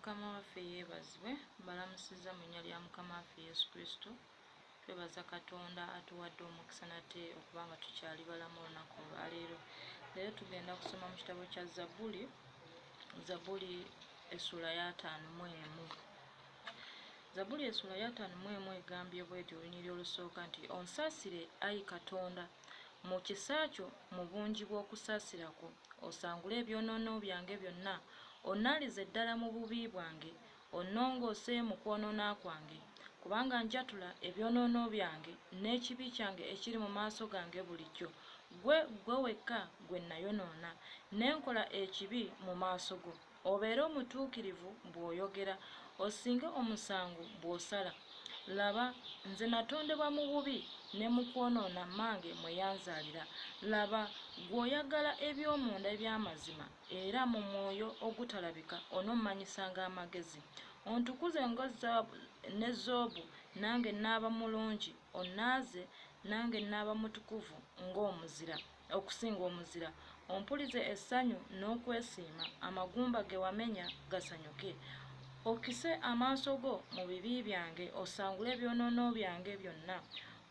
Mukama waffe yeebazibwe. Mbalamusizza mu linnya lya Mukama waffe Yesu Kristo. Twebaza Katonda atuwadde omukisa nate okuba nga tukyali balamu olunaku olwaleero. Leero tugenda kusoma mu kitabo kya Zabbuli, Zabbuli essuula y'ataano mu emu. Zabbuli essuula y'ataano mu emu egambye bw'eti olunyiriri olusooka nti, Onsaasire, ayi Katonda, mu kisa kyo mu bungi bw'okusaasira kwo, osangule ebyonoono byange byonna, onnaalize ddala mu bubi bwange, onnongoose mu kwonoona kwange. Kubanga njatula ebyonoono byange, n'ekibi kyange ekiri mu maaso gange bulijjo. Ggwe, ggwe wekka gwe nnayonoona, ne nkola ekibi mu maaso go. Obeere omutuukirivu bw'oyogera, osinge omusango bw'osala. Laba, nze natondebwa mu bubi, ne mu kwonoona mmange mwe yanzaalira. Laba, ggwe oyagala eby'omunda eby'amazima, era mu mwoyo ogutalabika onommanyisanga amagezi. Ontukuze nga ne zoobu, nange nnaaba mulungi, onnaaze, nange nnaaba mutukuvu ng'omuzira, okusinga omuzira. Ompulize essanyu n'okwesiima, amagumba ge wamenya gasanyuke. Okise amaaso go mu bibi byange, osangule ebyonoono byange byonna.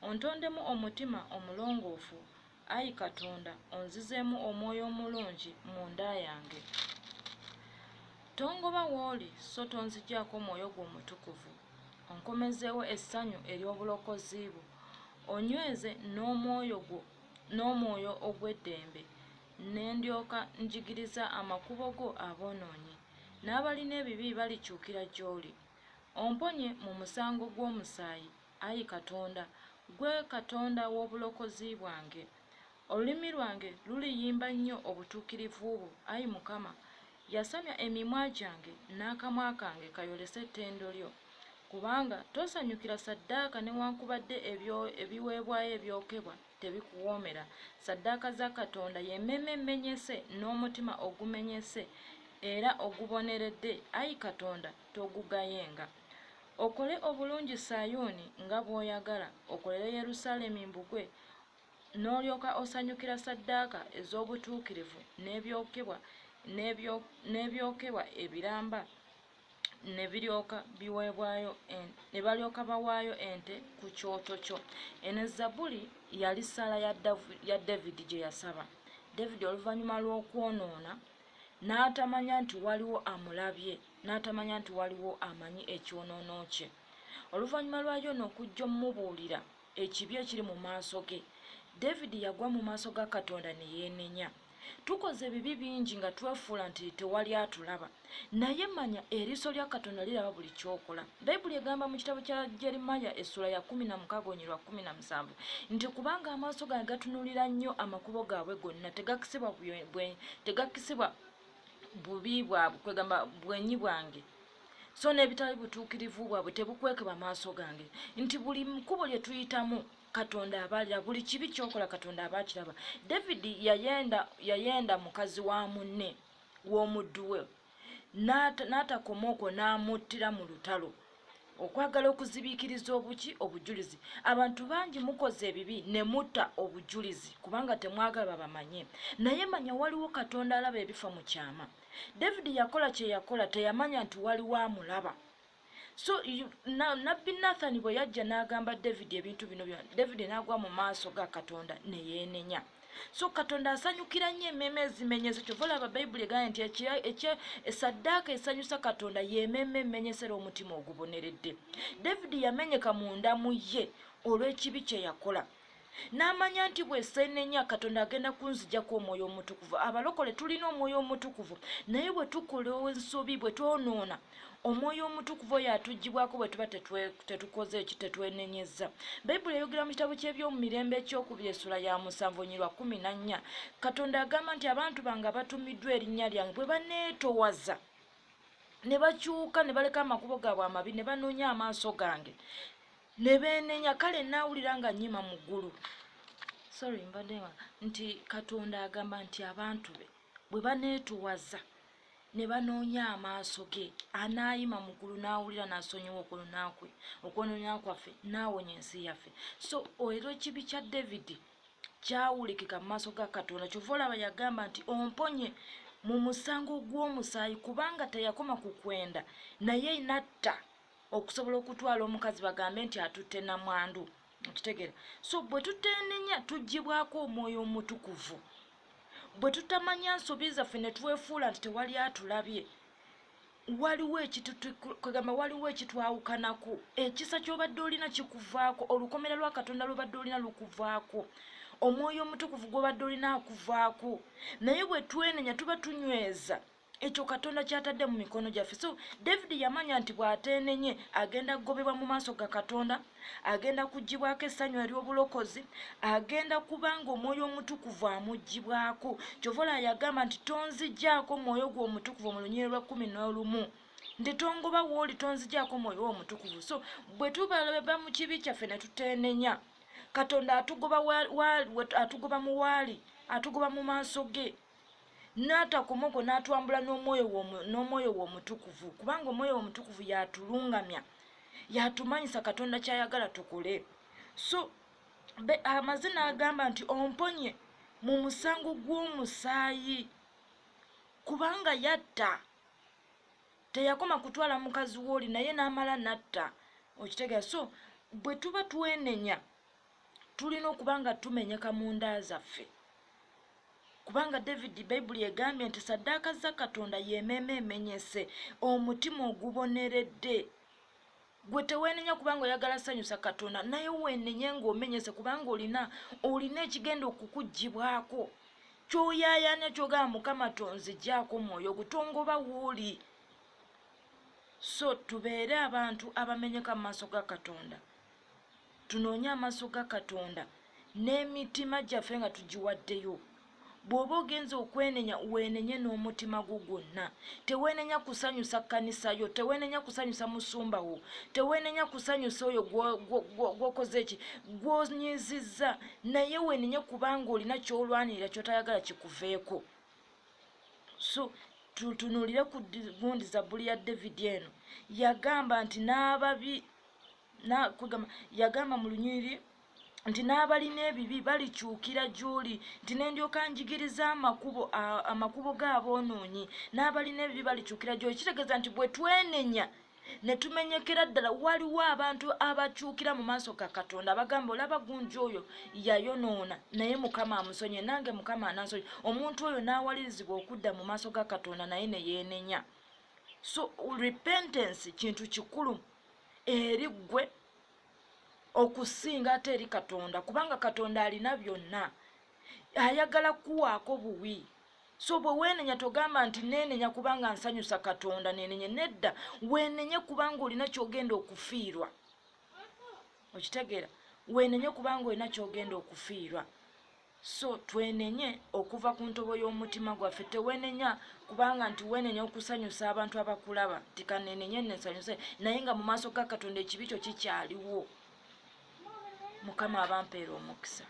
Ontondemu omutima omulongoofu, ayi Katonda, onzizeemu omwoyo omulungi munda yange. Tongoba w'oli, so tonzigyako mwoyo gwo omutukuvu. Onkomezeewo essanyu ery'obulokozi bwo, onyweze n'omwoyo gwo n'omwoyo ogw'eddembe, ne ndyoka njigiriza amakubo go aboonoonyi, n'abalina ebibi balikyukira gy'oli. Omponye mu musango gw'omusaayi, ayi Katonda, ggwe Katonda w'obulokozi bwange. Olulimi lwange luliyimba nnyo obutuukirivu bwo, ayi Mukama. Yasamya emimwa gyange, n'akamwa kange kayolese ettendo lyo. Kubanga tosanyukira ssaddaaka newaakubadde ebiweebwayo ebyokebwa tebikuwoomera. Ssaddaaka za Katonda ye mmeeme emenyese n'omutima ogumenyese era oguboneredde, ayi Katonda, togugayenga. Okole obulungi Sayuuni nga bw'oyagala, okolere Yerusaalemi mbugwe, n'olyoka osanyukira ssaddaaka ez'obutuukirivu n'ebyokebwa n'ebyokebwa ebiramba ne biryoka biweebwayo ne balyoka bawaayo ente ku kyoto kyo. Eno Zabbuli yali ssaala ya David gye yasaba. David oluvannyuma lw'okwonoona n'atamanya nti waliwo amulabye, n'atamanya nti waliwo amanyi ekyonoono kye. Oluvannyuma lwa Yona okujja omubuulira ekibi ekiri mu maaso ge, David yagwa mu maaso ga Katonda ne yeenenya. Tukoze ebibi bingi nga twefuula nti tewali atulaba, naye manya eriiso lya Katonda liraba buli ky'okola. Bayibuli egamba mu kitabo kya Jeremiya essula ya 16 olunyiriri 17 nti kubanga amaaso gange gatunuulira nnyo amakubo gaabwe gonna, tegakisibwa bubi bwabwe, kwegamba bwenyi bwange, so n'ebitali butuukirivu bwabwe tebukwekebwa maaso gange. Nti buli kkubo lye tuyitamu Katonda abalira, buli kibi ky'okola Katonda aba akiraba. David yayenda mukazi wa munne w'omuddu we, n'atakoma okwo n'amuttira mu lutalo, okwagala okuzibiikiriza obuki obujulizi. Abantu bangi mukoze ebibi ne mutta obujulizi kubanga temwagala babamanye, naye manya waliwo Katonda alaba ebifa mu kyama. David yakola kye yakola, teyamanya nti waliwo amulaba. So nabbi Nathani bwe yajja n'agamba David ebintu bino byonna, David n'agwa mu maaso ga Katonda ne yeenenya. So Katonda asanyukira nnyo emmeeme ezimenyese. Kyova olaba Bayibuli egambye nti essaddaaka esanyusa Katonda y'emmeeme emenyesera omutima oguboneredde. David yamenyeka munda mu ye olw'ekibi kye yakola, n'amanya nti bw'eseenenya Katonda agenda kunzigyako omwoyo omutukuvu. Abalokole tulina omwoyo omutukuvu, naye bwe tukola ensobi, bwe twonoona, omwoyo omutukuvu oyo atuggyibwako bwe tuba tetukoze eki tetwenenyezza. Bayibuli eyogera mu kitabo ky'ebyomumirembe ekyokubiri essula ya 7 olunyiriri 14, Katonda agamba nti abantu bange abatumiddwa erinnya lyange bwe baneetowaza ne bakyuka ne baleka amakubo gaabwe amabi ne banoonya amaaso gange ne beenenya, kale naawulira nga nnyima mu ggulu. Sorry, mbadde nti Katonda agamba nti abantu be bwe baneetowaza ne banoonya amaaso ge, anaayima mu ggulu n'awulira n'asonyiwa okwonoona kwaffe n'awonya ensi yaffe. So era ekibi kya David kyawulikika mu maaso ga Katonda. Kyova olaba yagamba nti omponye mu musango gw'omusaayi, kubanga teyakoma ku kwenda naye natta okusobola okutwala omukazi bagambe nti atutte namwandu. Okitegeera? So bwe tuteenenya tuggyibwako omwoyo omutukuvu. Bwe tutamanya nsobi zaffe ne twefuula nti tewali atulabye, waliwo ekitukwegamba, waliwo ekitwawukanako. Ekisa ky'obadde olina kikuvaako, olukomera lwa Katonda lw'obadde olina lukuvaako, omwoyo omutukuvu gw'obadde olina akuvaako. Naye bwe twenenya tuba tunyweza ekyo Katonda ky'atadde mu mikono gyaffe. So David yamanya nti bw'ateenenye agenda kugobebwa mu maaso ga Katonda, agenda kuggyibwako essanyu ery'obulokozi, agenda kubanga omwoyo omutukuvu amuggyibwako. Kyova olaba yagamba nti tonzigyako mwoyo gwo omutukuvu mu lunyiriri lwa 11, nti tongoba w'oli, tonzigyako mwoyo wo omutukuvu. So bwe tubalaba mu kibi kyaffe ne tuteenenya, Katonda atugoba atugoba mu waali, atugoba mu maaso ge, n'atakomoko n'atwambula n'omwoyo w'omutukuvu, kubanga omwoyo w'omutukuvu yatulungamya, yatumanyisa Katonda ky'ayagala tukole. So amazina agamba nti omponye mu musango gw'omusaayi, kubanga yatta, teyakoma kutwala mukazi w'oli naye n'amala n'atta. Okitegeera? So bwe tuba twenenya tulina okuba nga tumenyeka mu nda zaffe, kubanga David Bayibuli egambye nti saddaaka za Katonda y'emmeeme emenyese, omutima oguboneredde. Gwe teweenenya kubanga oyagala sanyusa Katonda, naye weenenye ng'omenyese, kubanga olina ekigenda okukuggyibwako ky'oyaayaana, ky'ogamba Mukama tonzigyako mwoyo gwo, tongoba w'oli. So tubeere abantu abamenyeka mu maaso ga Katonda, tunoonye amaaso ga Katonda n'emitima gyaffe nga tugiwaddeyo. Bw'oba ogenza okwenenya, weenenye n'omutima gwo gwonna. Teweenenya kusanyusa kkanisa yo, teweenenya kusanyusa musumba wo, teweenenya kusanyusa oyo gw'okoze eki gw'onyiizizza, naye weenenye kubanga olina ky'olwanirira ky'otayagala kikuveeko. So tutunuulire ku gundi zabbuli ya David eno. Yagamba nti n'ababi, yagamba mu lunyiriri nti n'abalina ebibi balikyukira gy'oli, nti ne ndyoka njigiriza amakubo g'aboonoonyi, n'abalina ebibi balikyukira gy'oli. Kitegeeza nti bwe twenenya ne tumenyekera ddala, waliwo abantu abakyukira mu maaso ga Katonda abagamba olaba gunji oyo yayonoona naye Mukama amusonye, nange Mukama anansonye. Omuntu oyo n'awalirizibwa okudda mu maaso ga Katonda naye ne yeenenya. So repentance kintu kikulu eri ggwe okusinga ate eri Katonda, kubanga Katonda alina byonna, ayagala kuwaako buwi. So bwe weenenya togamba nti neenenya kubanga nsanyusa Katonda, neenenye. Nedda, weenenye kubanga olina ky'ogenda okufiirwa. Okitegeera? Weenenye kubanga olina ky'ogenda okufiirwa. So twenenye okuva ku ntobo y'omutima gwaffe. Teweenenya kubanga nti weenenya okusanyusa abantu abakulaba, nti kaneenenye nensanyuse, naye nga mu maaso ga Katonda ekibi kyo kikyaliwo. Mukama abampeera omukisa.